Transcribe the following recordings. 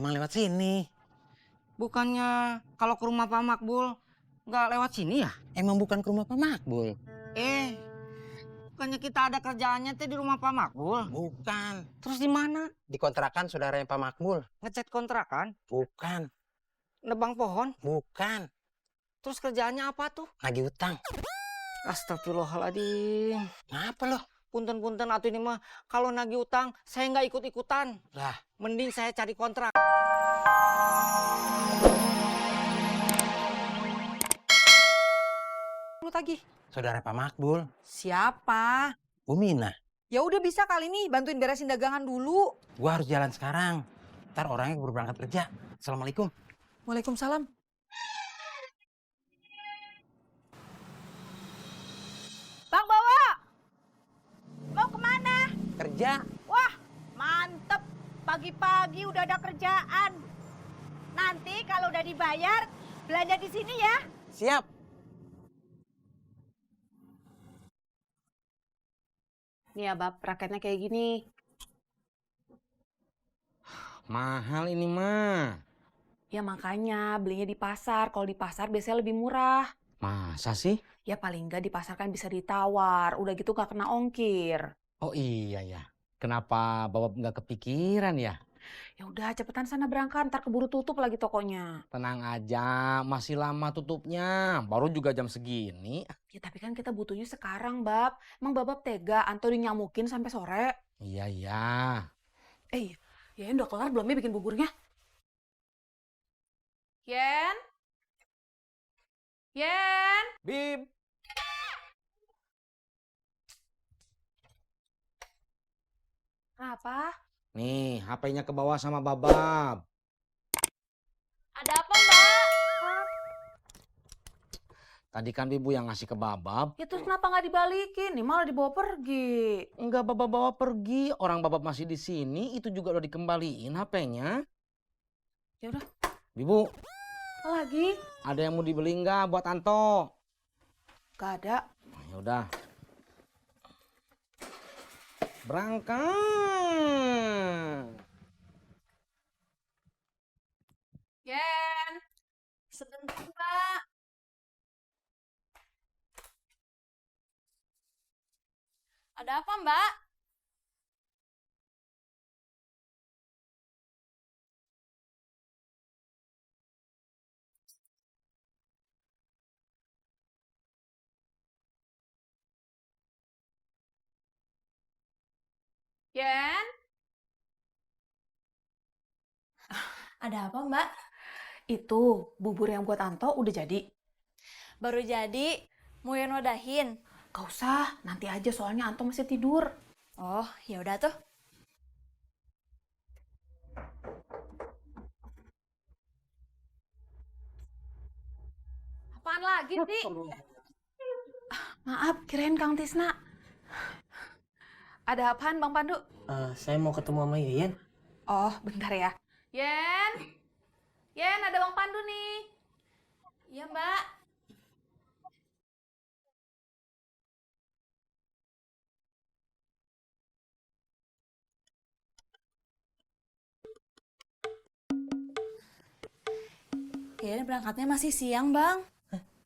emang lewat sini. Bukannya kalau ke rumah Pak Makbul nggak lewat sini ya? Emang bukan ke rumah Pak Makbul. Bukannya kita ada kerjaannya di rumah Pak Makbul? Bukan. Terus di mana? Di kontrakan saudaranya Pak Makbul. Ngecat kontrakan? Bukan. Nebang pohon? Bukan. Terus kerjaannya apa tuh? Nagih utang. Astagfirullahaladzim. Ngapa lo? Punten-punten atuh ini mah. Kalau nagih utang, saya nggak ikut-ikutan. Lah, Mending saya cari kontrak. Lu tagih. saudara Pak Makbul. Siapa? Bu Mina. Ya udah bisa kali nih bantuin beresin dagangan dulu. Gua harus jalan sekarang. Ntar orangnya baru berangkat kerja. Assalamualaikum. Waalaikumsalam. Bang Bawa! Mau kemana? Kerja. Wah, mantep. Pagi-pagi udah ada kerjaan. Nanti kalau udah dibayar, belanja di sini ya. Siap. Nih ya Bab, raketnya kayak gini. Mahal ini mah. Ya makanya belinya di pasar. Kalau di pasar biasanya lebih murah. Masa sih? Ya paling nggak di pasar kan bisa ditawar. Udah gitu nggak kena ongkir. Oh iya ya. Kenapa Bapak nggak kepikiran ya? Ya udah cepetan sana berangkat, ntar keburu tutup lagi tokonya. Tenang aja, masih lama tutupnya. Baru juga jam segini. Ya tapi kan kita butuhnya sekarang Bab. Emang Babab tega Anto dinyamukin sampai sore? Iya, iya. Ya udah kelar belum ya bikin buburnya? Yen? Yen? Bim. Kenapa? Nih, HP-nya ke bawah sama Babab. Ada apa Mbak? Tadi kan Ibu yang ngasih ke Babab. Ya terus kenapa nggak dibalikin? Nih malah dibawa pergi. Enggak Babab bawa pergi. Orang Babab masih di sini, itu juga udah dikembaliin HP-nya. Ya udah. Ibu, Apa lagi? ada yang mau dibeli nggak buat Anto? Gak ada. Ya udah. Berangkat. Yen, sebentar Mbak. Ada apa Mbak? Yen? Ada apa, Mbak? Itu bubur yang buat Anto udah jadi. Baru jadi, mau yang nodahin. Gak usah, nanti aja soalnya Anto masih tidur. Oh, ya udah tuh. Apaan lagi sih? Maaf, kirain Kang Tisna. Ada apaan Bang Pandu? Saya mau ketemu sama Yeyen. Oh, bentar ya. Yen? Yen, ada Bang Pandu nih. Iya, Mbak. Ya, berangkatnya masih siang, Bang.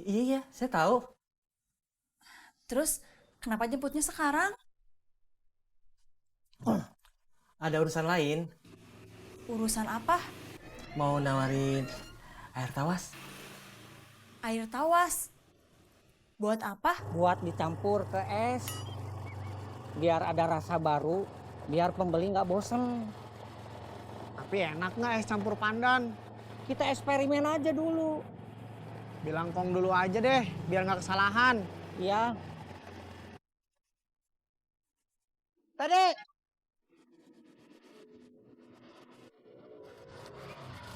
Iya, saya tahu. Terus, kenapa jemputnya sekarang? Ada urusan lain. Urusan apa? Mau nawarin air tawas. Air tawas. Buat apa? Buat dicampur ke es biar ada rasa baru, biar pembeli nggak bosen. Tapi enak nggak es campur pandan? Kita eksperimen aja dulu. Bilang Kong dulu aja deh, biar nggak kesalahan. Ya. Tadi.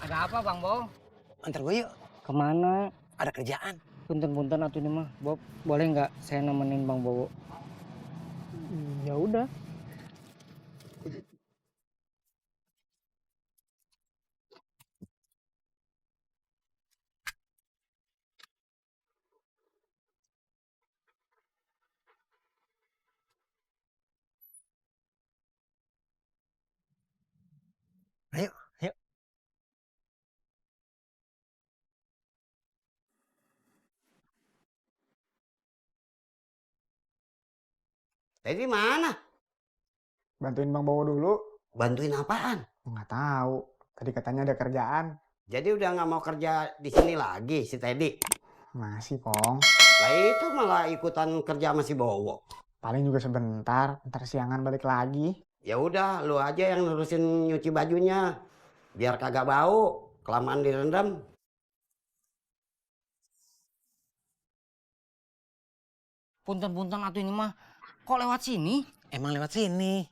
Ada apa Bang Bo? Antar gue yuk. Kemana? Ada kerjaan. Punten-punten atuh ini mah. Bob, boleh nggak saya nemenin Bang Bowo? Ya udah. Ayo, ayo. Teddy mana? Bantuin Bang Bowo dulu. Bantuin apaan? Nggak tahu. Tadi katanya ada kerjaan. Jadi udah nggak mau kerja di sini lagi si Teddy? Masih, Pong. Lah itu malah ikutan kerja sama si Bowo. Paling juga sebentar. Ntar siangan balik lagi. Ya udah, lu aja yang nerusin nyuci bajunya. Biar kagak bau, kelamaan direndam. Punten-punten atuh ini mah. Kok lewat sini? Emang lewat sini.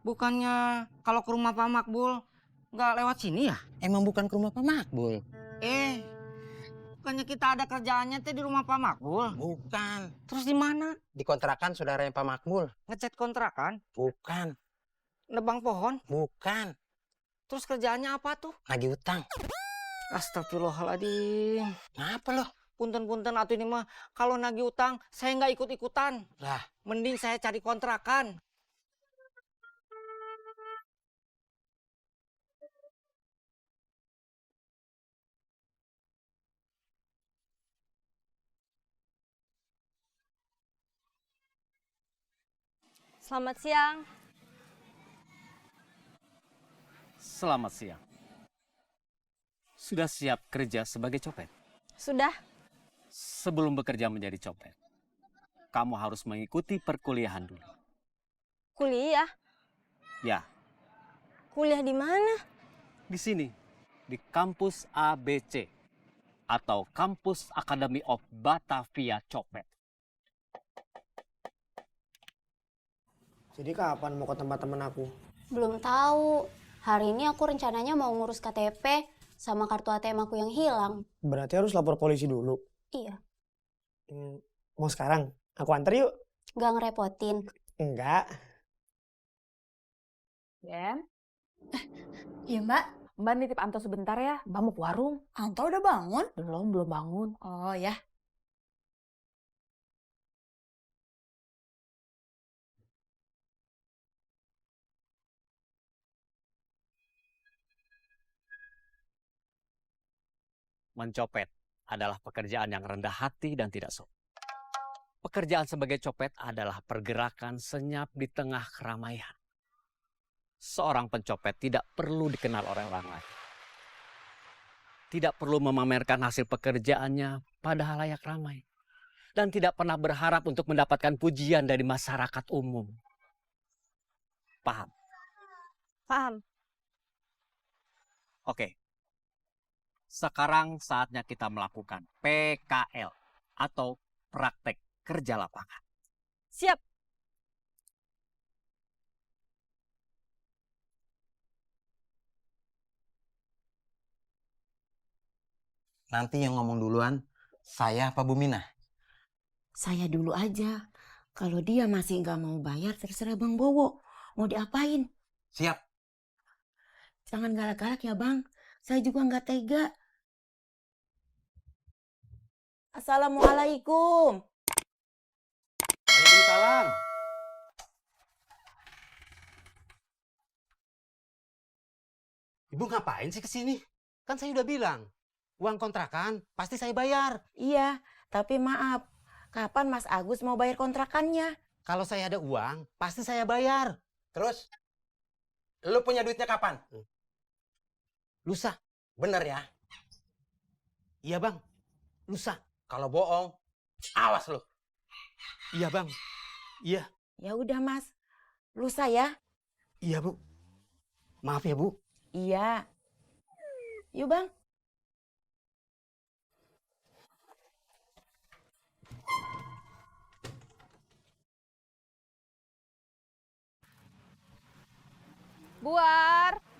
Bukannya kalau ke rumah Pak Makbul nggak lewat sini ya? Emang bukan ke rumah Pak Makbul. Bukannya kita ada kerjaannya teh di rumah Pak Makbul? Bukan. Terus di mana? Di kontrakan saudaranya Pak Makbul. Ngecat kontrakan? Bukan. Nebang pohon? Bukan. Terus kerjaannya apa tuh? Nagih utang. Astagfirullahaladzim. Ngapa lo? Punten-punten atuh ini mah. Kalau nagih utang, saya nggak ikut-ikutan. Lah, Mending saya cari kontrakan. Selamat siang. Selamat siang. Sudah siap kerja sebagai copet? Sudah? Sebelum bekerja menjadi copet, kamu harus mengikuti perkuliahan dulu. Kuliah? Ya, Kuliah di mana? di sini, di kampus ABC atau Kampus Academy of Batavia Copet. Jadi kapan mau ke tempat temen aku? Belum tahu. Hari ini aku rencananya mau ngurus KTP sama kartu ATM aku yang hilang. Berarti harus lapor polisi dulu. Iya. Mau sekarang? Aku anter yuk. Gak ngerepotin. Enggak. Ben, Iya mbak. Mbak nitip Anto sebentar ya. Mbak mau ke warung. Anto udah bangun? Belum bangun. Oh ya. Mencopet adalah pekerjaan yang rendah hati dan tidak sopan. Pekerjaan sebagai copet adalah pergerakan senyap di tengah keramaian. Seorang pencopet tidak perlu dikenal oleh orang lain. Tidak perlu memamerkan hasil pekerjaannya pada halayak ramai. Dan tidak pernah berharap untuk mendapatkan pujian dari masyarakat umum. Paham? Paham. Oke. Sekarang saatnya kita melakukan PKL atau praktek kerja lapangan. Siap. Nanti yang ngomong duluan, saya apa Bu Minah? Saya dulu aja. Kalau dia masih nggak mau bayar, terserah Bang Bowo. Mau diapain? Siap. Jangan galak-galak ya Bang. Saya juga nggak tega. Assalamualaikum. Waalaikumsalam. Ibu ngapain sih kesini? Kan saya udah bilang, uang kontrakan pasti saya bayar. Iya, tapi maaf. Kapan Mas Agus mau bayar kontrakannya? Kalau saya ada uang, pasti saya bayar. Terus, lu punya duitnya kapan? Lusa. Bener ya? Iya bang, lusa. Kalau bohong, awas lu. Iya bang, iya. Ya udah Mas, lusa ya. Iya bu. Maaf ya bu. Iya. Yuk Bang. Buar.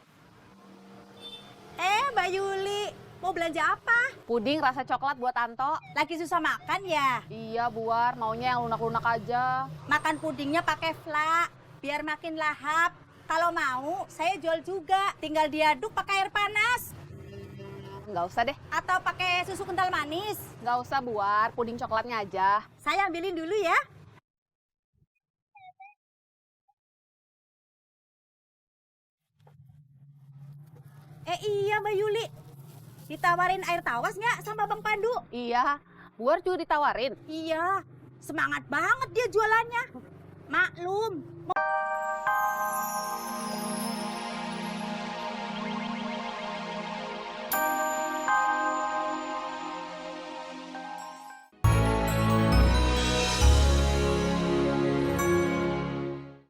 Mbak Yuli, mau belanja apa? Puding rasa coklat buat Anto. Lagi susah makan ya? Iya, Buar. Maunya yang lunak-lunak aja. Makan pudingnya pakai fla, biar makin lahap. Kalau mau, saya jual juga. Tinggal diaduk pakai air panas. Nggak usah deh. Atau pakai susu kental manis. Nggak usah, Buar. Puding coklatnya aja. Saya ambilin dulu ya. Iya Mbak Yuli. Ditawarin air tawas nggak sama Bang Pandu? Iya. Buar juga ditawarin. Iya. Semangat banget dia jualannya. Maklum.